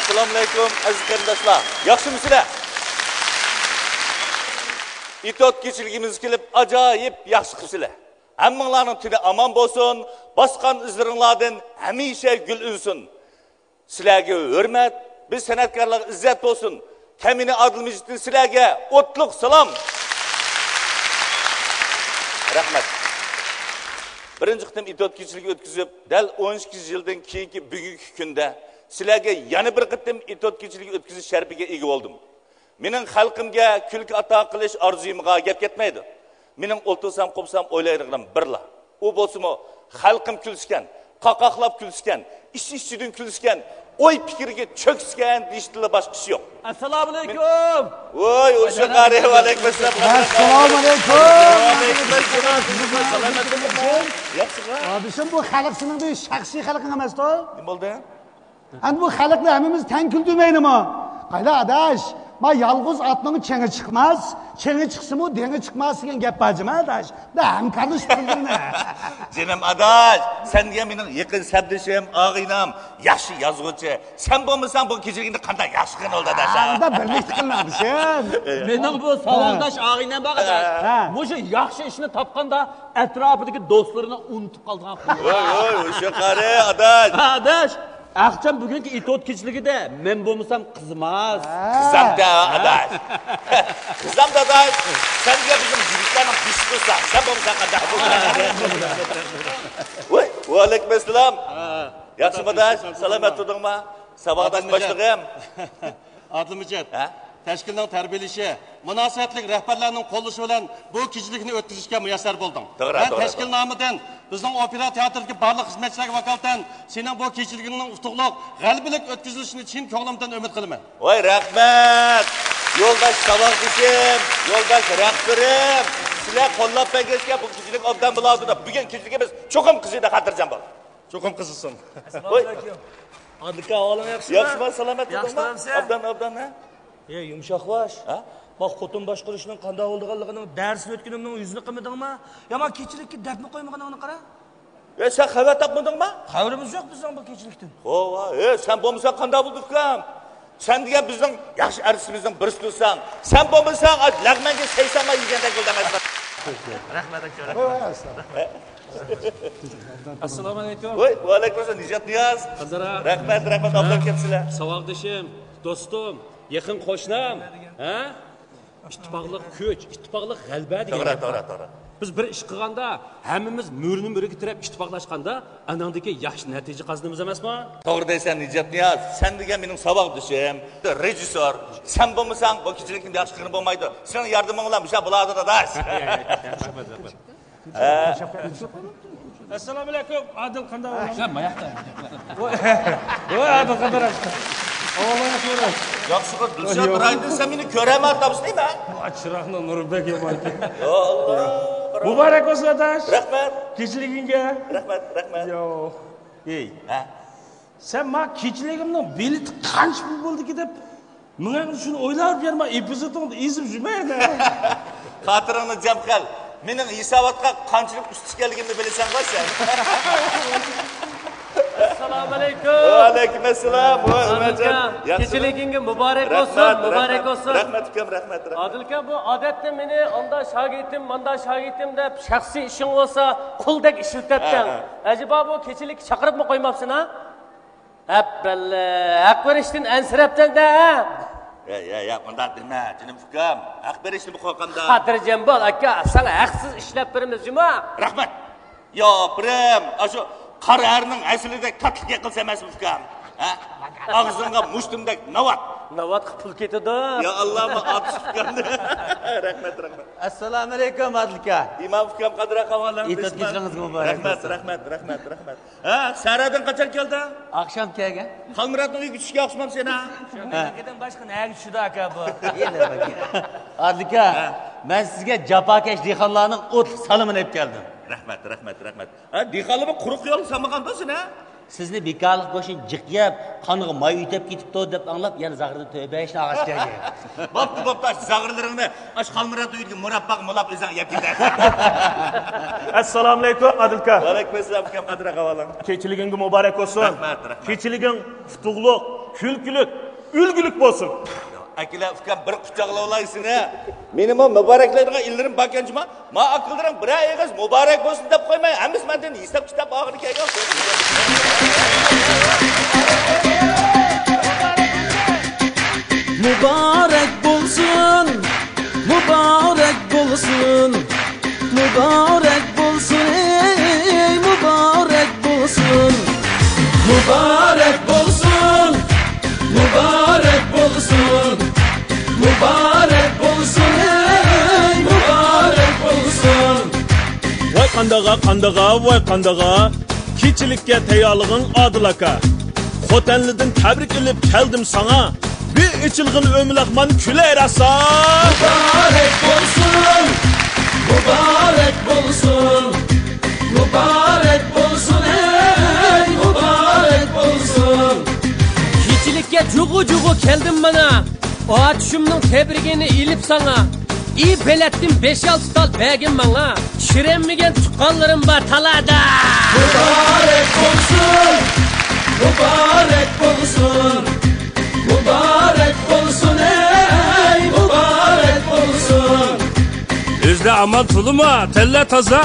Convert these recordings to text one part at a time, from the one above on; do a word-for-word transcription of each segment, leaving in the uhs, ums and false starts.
ئەسسالامۇئەلەيكۇم، ئەزىز قېرىنداشلار. ياخشىمۇسىلەر؟ ئېتوت كېچىلىكىمىزگە كېلىپ، ئاجايىپ ياخشى قىپسىلەر. ھەممىڭلارنىڭ تېنى ئامان بولسۇن، باسقان ئىزلىرىڭلاردىن ھەمىشە گۈل ئۈنسۇن. سىلەرگە ھۆرمەت، بىز سەنئەتكارلارغا ئىززەت بولسۇن. كەمىنە ئادىل مىجىتتىن سىلەرگە ئوتلۇق سالام. رەھمەت. بىرىنچى قېتىم ئېتوت كېچىلىكى ئۆتكۈزۈپ، دەل ئون ئىككى يىلدىن كېيىنكى بۈگۈنكى كۈندە سىلەرگە يەنە بىر قېتىم ئېتوت كېچىلىكى ئۆتكۈزۈش شەرىپىگە ئىگە بولدۇم. مېنىڭ خەلقىمگە كۈلكە ئاتا قىلىش ئارزۇيۇمغا گەپ كەتمەيدۇ. مېنىڭ ئولتۇرسام، قوپسام ئويلايدىغىنىم بىرلا. ئۇ بولسىمۇ، خەلقىم كۈلسىكەن، قاقاقلاپ كۈلسىكەن، ئىچ ئىچىدىن كۈلسىكەن، ئوي پىكىرگە چۆكسىكەن دېيىشتىنلا باشقا ئىش يوق. ئەسسالامۇئەلەيكۇم. ۋوي، ئۇششۇق قارى، ۋەئەلەيكۇم ئەسسالام. ئەسسالامۇئەلەيكۇم. ۋەئەلەيكۇم ئەسسالام. ياخشىغا؟ ئادىشىم، بۇ خەلق سېنىڭ شەخسىي خەلقىڭ ئەمەستۇ؟ نېمە بولدى؟ ئەمدى بۇ خەلقنى ھەممىمىز تەڭ كۈلدۈرمەيلىمۇ؟ قايلا ئاداش، ما يالغۇز ئاتنىڭ چېڭى چىقماس، چېڭى چىقسىمۇ دېڭى چىقماس دېگەن گەپ بار جىما ئاداش. بۇ ھەمكارلىشىپ كۈلدۈرمە. جېنىم ئاداش، سەن دېگەن مېنىڭ يېقىن سەپدىشىم، ئاغىنەم، ياخشى يازغۇچى. سەن بولمىساڭ بۇ كېچىلىكنى قانداق ياخشى قىلغىن بولدى ئاداش؟ ھە، ئۇنداق بىرلىكتە قىلىڭ ئادىشىم. مېنىڭ بۇ ساۋاقداش ئاغىنەم بار ئاداش. ھە. مۇشۇ ياخشى ئىشنى تاپقاندا ئەتراپىدىكى دوستلىرىنى ئۇنتۇپ قالىدىغان قۇل. ۋوي، ۋوي، ئۇششۇق قارى ئاداش. ھە، ئاداش. ئاخشام بۈگۈنكى ئېتوت كېچىلىكىدە مەن بولمىسام قىزىماس. قىزام دە، ئاداش. قىزام داداش. سەن دېگەن بىزنىڭ يىگىتلەرنىڭ بېشى تۇرسا، سەن بولمىساڭ قانداق بولىدۇ؟ ۋوي، ۋەئەلەيكۇم ئەسسالام. ياخشىمۇ ئاداش؟ سالامەت تۇردۇڭما؟ ساۋاقداش باشلىقىم. ئادىل مىجىت، ھە؟ تەشكىلنىڭ تەربىيەلىشى، مۇناسىۋەتلىك رەھبەرلەرنىڭ قوللىشى بىلەن بۇ كېچىلىكنى ئۆتكۈزۈشكە مۇيەسسەر بولدۇڭ. توغرا، مەن توغرا، تەشكىل توغرا. نامىدىن بىزنىڭ ئوپېرا تېئاترىدىكى بارلىق خىزمەتچىلەرگە ۋاكالىتەن سېنىڭ بۇ كېچىلىكىڭنىڭ ئۇتۇقلۇق، غەلىبىلىك ئۆتكۈزۈلۈشىنى چىن كۆڭلۈمدىن ئۈمىد قىلىمەن. ۋاي، رەھمەت! يولداش ساۋاقدىشىم، يولداش رەھبىرىم، سىلەر قوللاپ بەرگەچكە بۇ كېچىلىك ئوبدان بولۇۋاتىدۇ. بۈگۈن كېچىلىكىمىز چوقۇم قىزىيدۇ، خاتىرجەم بول. چوقۇم قىزىسۇن. ۋوي. ئادىل ئاكا، ئەھۋالىڭ ياخشىمۇ؟ ياخشىمۇ، سالامەت تۇردۇڭما؟ ياخشىمۇ، سەن؟ ئابدان، ئابدان، ھە؟ ئەي، يۇمشاق باش. ھە؟ ما خوتۇن باشقۇرۇشنىڭ قانداق بولىدىغانلىقىنىڭ دەرسىنى ئۆتكىنىمنىڭ يۈزىنى قىلمىدىڭما؟ يا ما كېچىلىككە دەپمۇ قويمىغىنىڭنى قارا. ئەي، سەن خەۋەر تاپمىدىڭما؟ خەۋىرىمىز يوق بىزنىڭ بۇ كېچىلىكتىن. ھوۋا، ئەي، سەن بولمىساڭ قانداق بولىدۇ، ئۇكام؟ سەن دېگەن بىزنىڭ ياخشى ئارتىسىمىزنىڭ بىرسى تۇرساڭ، سەن بولمىساڭ، ئاي، لەغمەنگە سەيسەنلا يېگەندەك بولىدۇ ئەمەسمۇ؟ رەھمەت، ئاكا، رەھمەت. ئەسسالامۇ ئەلەيكۇم. ۋوي، ۋەئەلەيكۇم ئەسسالام، نىجات نىياز. قادىر ئاكا. رەھمەت، رەھمەت، ھە؟ ئابدۇل كەپسىلە. ساۋاقدىشىم، دوستۇم، يېقىن قوشنام، ھە؟ ئىتتىپاقلىق كۈچ، ئىتتىپاقلىق غەلىبە دېگەن توغرا، گەپ توغرا، بار. توغرا. بىز بىر ئىش قىلغاندا، ھەممىمىز مۈرىنى مۈرىگە تىرەپ ئىتتىپاقلاشقاندا، ئاندىن كېيىن ياخشى نەتىجە قازىنىمىز ئەمەسمۇ؟ توغرا دەيسەن، نىجات نىياز. سەن دېگەن مېنىڭ ساۋاقدىشىم، رېژىسسور. سەن بولمىساڭ، بۇ كېچىلىكنى ياخشى قىلغىلى بولمايدۇ. سېنىڭ ياردىمىڭ بىلەن مۇشۇ بولىدۇ، ئاداش. رەھمەت، رەھمەت. ھە. ئەسسالامۇئەلەيكۇم، ئادىل، قانداق ئەھۋالىڭ؟ سەن ماياقتا. ۋوي، ۋوي، ئادىل، قانداق ئەھۋالىڭ؟ ياخشىغۇ، دىلشات، رايدىن سەن مېنى كۆرەلمەيتتىڭ دەيمەن. چىراغنىڭ نۇرى بەك يامان. يا ئاللا. مۇبارەك بولسۇن، ئاداش. رەھمەت. كېچىلىكىڭگە. رەھمەت، رەھمەت. يو. ئېي. ھە. سەن ما كېچىلىكىمنىڭ بېلىتى قانچە پۇل بولدىكى دەپ، مېڭەڭ شۇنى ئويلاپ يۈرمە، ئېپىزودۇڭدا ئېزىپ يۈرمە يەنە. خاتىرىڭنى جەم قىل. مېنىڭ ھېساباتقا قانچىلىك ئۇستا ئىكەنلىكىمنى بىلىسەنغۇ سەن. ئەسسالامۇئەلەيكۇم. ۋەئەلەيكۇم ئەسسالام. ۋوي، ئادىل ئۆمەرجان، ئاكا، ياخشىمۇ؟ كېچىلىكىڭگە مۇبارەك بولسۇن، رەھمەت، مۇبارەك رەھمەت. بولسۇن. رەھمەت، ئۇكام، رەھمەت، رەھمەت. ئادىل ئاكا، بۇ ئادەتتە مېنى ئاندا شاگىرتىم، ماندا شاگىرتىم دەپ شەخسىي ئىشىڭ بولسا قۇلدەك ئىشلىتەتتىڭ. ھە، ھە. ئەجەبا بۇ كېچىلىككە چاقىرىپمۇ قويماپسەن ھە؟ ھەپپەللە، ھەق بېرىشتىن ئەنسىرەپتىڭ-دە، ھە؟ يا، يا، يا، مۇنداق دېمە، جېنىم ئۇكام. ھەق بېرىشنى بىر قويغاندا. خاتىرجەم بول، ئاكا، ساڭا ھەقسىز ئىشلەپ بېرىمىز جۇمۇ. رەھمەت. يا، پىرىم، ئاشۇ قارا ھەرنىڭ ھەسىلىدەك تاتلىق يېقىلسا ئەمەسمۇ ئۇكام؟ ھە؟ ئاغزىڭغا مۇشتۇمدەك ناۋات. ناۋاتقا پۇل كېتىدۇ. يا ئاللا، ما ئاتۇش ئۇكام. رەھمەت، رەھمەت. ئەسسالامۇئەلەيكۇم، ئادىل ئاكا. ئىمام ئۇكام، قادىر ئاقا، ئەھۋالىڭ؟ ئېتىز كېچىلىكىڭىز مۇبارەك بولسۇن. رەھمەت، رەھمەت، رەھمەت، رەھمەت. ھە، سەھراردىن قاچان كەلدىڭ؟ ئاخشام كەلگەن. خالمۇراتنىڭ ئۆيىگە چۈشۈشكە ئوخشىمامسەن ھە؟ ھە. ئۆيدىن باشقا نەگە چۈشىدۇ ئاكا بۇ؟ ئادىل ئاكا، ھە. مەن سىزگە جاپاكەش دېھقانلارنىڭ ئوتلۇق سالىمىنى ئېلىپ كەلدىم. رەھمەت، رەھمەت، رەھمەت. ھە، دېھقانلارمۇ قۇرۇق يول سالمىغاندا سېنى ھە؟ سىزنى بىكارلىق گۆشىنى جىق يەپ، قانغا ماي ئۆتۈپ كېتىپتۇ دەپ ئاڭلاپ، يەنە زاغرىدىن تۆبە ئىشنى ئاغاچ كەلگەن. بوپتۇ، بوپتۇ، ئاشۇ زاغرىلىرىڭنى ئاشۇ خالمۇرات ئۆيىدىكى مۇرابباغا مۇلاپ ئۆزۈڭ يەپ كېتە. ئەسسالامۇئەلەيكۇم، ئادىل ئاكا. ۋەئەلەيكۇم ئەسسالام، ئۇكام، قادىر ئاغا، ۋالىڭ. كېچىلىكىڭگە مۇبارەك بولسۇن. رەھمەت، رەھمەت. كېچىلىكىڭ ئۇتۇقلۇق، كۈلكىلىك، ئۈلگىلىك بولسۇن. ئاكىلەر، ئۇكام، بىر قۇچاقلاۋالايسىلەر. مېنىمۇ مۇبارەكلەيدىغان ئىللىرىم باركەن جۇما. ما ئاكىلىرىڭ بىرەر ئېغىز مۇبارەك بولسۇن دەپ قويماي، ھەممىسى مەندىن ھېساب-كىتاب ئاخىرى كەلگەن. مۇبارەك بولسۇن، مۇبارەك بولسۇن، مۇبارەك بولسۇن، ئەي مۇبارەك بولسۇن. مۇبارەك بولسۇن، مۇبارەك بولسۇن، مۇبارەك بولسۇن، ئەي مۇبارەك بولسۇن. ۋاي قانداغا، قانداغا، ۋاي قانداغا، كېچىلىككە تەييارلىقىڭ ئادىل ئاكا. خوتەنلىدىن تەبرىك ئېلىپ كەلدىم ساڭا. بىر ئېچىلغىن ئۆمىلەخمان كۈلەي راسا. مۇبارەك بولسۇن، مۇبارەك بولسۇن، مۇبارەك بولسۇن، ئەي مۇبارەك بولسۇن. كېچىلىككە جۇغۇ جۇغۇ كەلدىم مانا. ئاتۇشۇمنىڭ تەبرىكىنى ئېلىپ ساڭا. ئى بېلەتتىن بەش-ئالتە تال بەرگىن ماڭا. چۈشۈرەلمىگەن تۇغقانلىرىم بار تالادا. مۇبارەك بولسۇن، مۇبارەك بولسۇن، مۇبارەك بولسۇن، ئەي مۇبارەك بولسۇن. ئۆزلە ئامان تولىما، تەنلە تازا.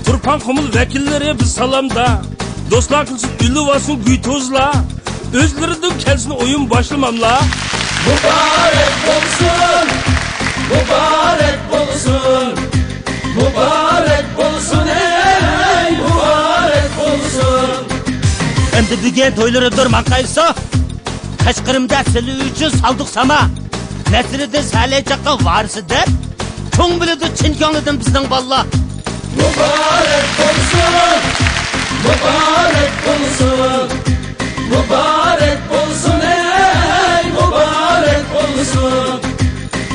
تۇرپان قۇمۇل ۋەكىللىرى بىز سالامدا. دوستلار قىلسۇن ئۈلۈۋالسۇن گۈي توزلا. ئۆزلىرىدىن كەلسۇن ئويۇن باشلىماملا. مۇبارەك بولسۇن، مۇبارەك بولسۇن، مۇبارەك بولسۇن، ئەي مۇبارەك بولسۇن. ئەمدى بۈگۈن تويلىرىدۇر ماڭقايسا. قەشقىرىمدە سىلى ئۈچۈن سالدۇق ساما. نەسرىدىن سەلەي چاققان ۋارىسى دەپ. چوڭ بىلىدۇ چىن كۆڭلىدىن بىزنىڭ بالىلار. مۇبارەك بولسۇن، مۇبارەك بولسۇن، مۇبارەك بولسۇن، ئەي مۇبارەك بولسۇن.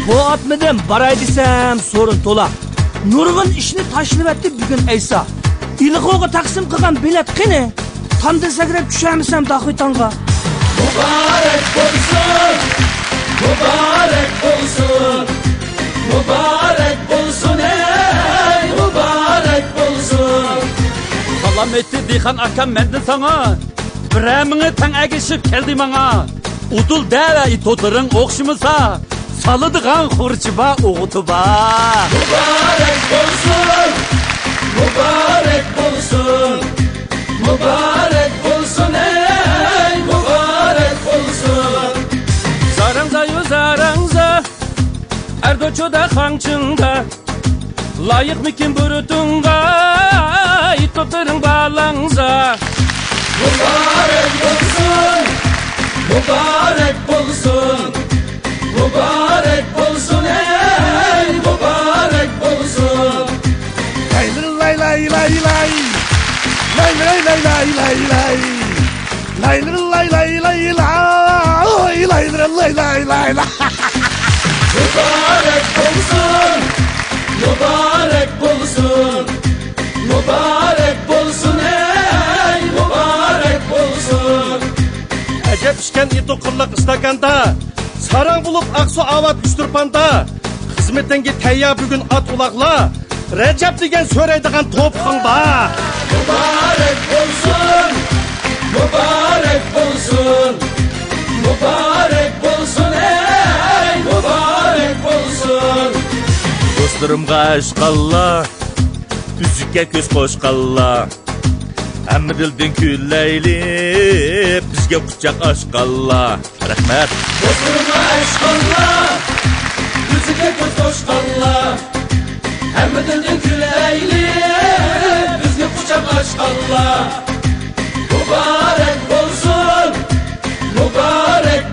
بۇ ئاتمىدىم، باراي دېسەم سورۇن تولا. نۇرغۇن ئىشنى تاشلىۋەتتى بۈگۈن ئەيسا. ئىلىغۇغا تەقسىم قىلغان بېلەت قېنى؟ تامدىن سەكرەپ چۈشەرمىسەم داخۇي تاڭغا؟ مۇبارەك بولسۇن، مۇبارەك بولسۇن، مۇبارەك بولسۇن، ئەي مۇبارەك بولسۇن. سالام ئېيتتى دېھقان ئاكام مەندىن ساڭا. بىرەر مىڭى تەڭ ئەگىشىپ كەلدى ماڭا. ئۇدۇل دەۋە ئىتوتلىرىڭ ئوخشىمىسا، سالىدىغان خۇرۇچى بار، ئوغۇتى بار. مۇبارەك بولسۇن، مۇبارەك بولسۇن، مۇبارەك بولسۇن، ئەي مۇبارەك بولسۇن. زاراڭزايۇ زاراڭزا، ئەردوچۇدا خاڭچىڭدا. لايىقمىكىن بۇرۇتۇڭغا، ئىتوتلىرىڭ بالاڭزا. مۇبارەك بولسۇن، مۇبارەك بولسۇن، مۇبارەك بولسۇن، ئەي مۇبارەك بولسۇن. لاي لاي لاي لاي لاي لاي. لاي لاي لاي لاي لاي لاي. لاي لاي لاي لاي لاي. لاي لاي لاي لاي لاي. مۇبارەك بولسۇن، مۇبارەك بولسۇن، مۇبارەك بولسۇن، ئەي مۇبارەك بولسۇن. ئەجەب ئىكەن ئىتۇ قىرلىق ئىستاكاندا، ساراڭ بولۇپ ئاقسۇ ئاۋات ئۇچتۇرپاندا. خىزمىتىڭگە تەييار بۈگۈن ئات ئۇلاغلار. رەجەپ دېگەن سۆرەيدىغان توپىقىڭ بار. مۇبارەك بولسۇن، مۇبارەك بولسۇن، مۇبارەك بولسۇن، ئەي مۇبارەك بولسۇن. دوستلىرىمغا ئاشقانلار، ئۈزۈككە كۆز قوشقانلار، ھەممە دىلدىن كۈلەيلى، بىزگە قۇچاق ئاچقانلار. رەھمەت. دوستلىرىمغا ئاشقانلار، يۈزىگە كۆز قوشقانلار، ھەممە دىلدىن كۈلەيلى، بىزگە قۇچاق ئاچقانلار. مۇبارەك بولسۇن، مۇبارەك